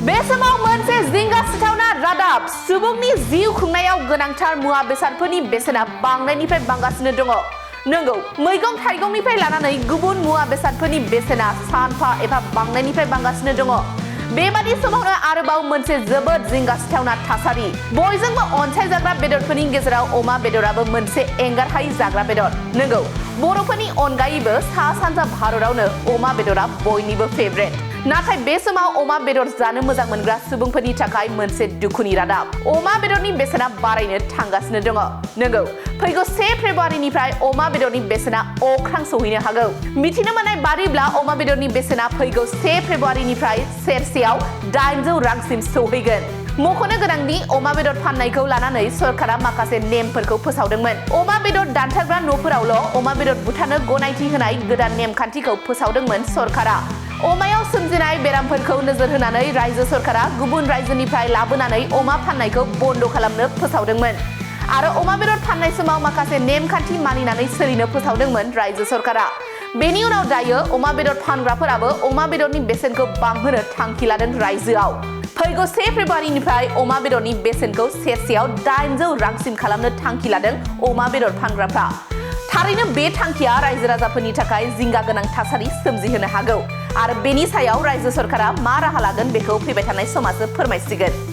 बे समाव मोनसे जिंगा सिथावना रादाब सुबुंनि जिउ खुंनायाव गोनांथार मुवा बेसादफोरनि बेसेना बांनायनिफ्राय बांगासिनो दङ। नंगौ, मैगं थाइगंनिफ्राय लानानै गुबुन मुवा बेसादफोरनि बेसेना सानफा एफा बांनायनिफ्राय बांगासिनो दङ। बेबादि समावनो आरोबाव मोनसे जोबोद जिंगा सिथावना थासारि। बयजोंबो अनसायजाग्रा बेदरफोरनि गेजेराव अमा बेदराबो मोनसे एंगारहायै जाग्रा बेदर। नंगौ, बर'फोरनि अनगायैबो सा सानजा भारतावनो अमा बेदरा बयनिबो फेभरेट। नाथाय बे समाव अमा बेदर जानो मोजां मोनग्रा सुबुंफोरनि थाखाय मोनसे दुखुनि रादाब। अमा बेदरनि बेसेना बारायनो थांगासिनो दङ। नंगौ, फैगौ 1 फेब्रुआरिनिफ्राय अमा बेदरनि बेसेना अख्रां सौहैनो हागौ। मिथिनो मोननाय बादिब्ला अमा बेदरनि बेसेना फैगौ 1 फेब्रुआरिनिफ्राय सेरसेयाव 800 रांसिम सौहैगोन। मख'नो गोनांदि अमा बेदर फाननायखौ लानानै सरकारा माखासे नेमफोरखौ फोसावदोंमोन। अमा बेदर दानथारग्रा न'फोरावल' अमा बेदर बुथारनो गनायथि होनाय गोदान नेमखान्थिखौ फोसावदोंमोन सरकारा। अमायाव सोमजिनाय बेरामफोरखौ नोजोर होनानै रायजो सरकारा गुबुन रायजोनिफ्राय लाबोनानै अमा फाननायखौ बन्द खालामनो फोसावदोंमोन। आरो अमा बेदर फाननाय समाव माखासे नेमखान्थि मानिनानै सोलिनो फोसावदोंमोन रायजो सरकारा। बेनि उनाव दायो अमा बेदर फानग्राफोराबो अमा बेदरनि बेसेनखौ बांहोनो थांखि लादों रायजोआव। फैगौ 1 फेब्रुआरिनिफ्राय अमा बेदरनि बेसेनखौ सेरसेयाव 800 रांसिम खालामनो थांखि लादों अमा बेदर फानग्राफ्रा। थारैनो बे थांखिया रायजो राजाफोरनि थाखाय जिंगा गोनां थासारि सोमजिहोनो हागौ। आरो बेनि सायाव रायजो सरकारा मा राहा लागोन बेखौ फैबाय थानाय समासो फोरमायसिगोन।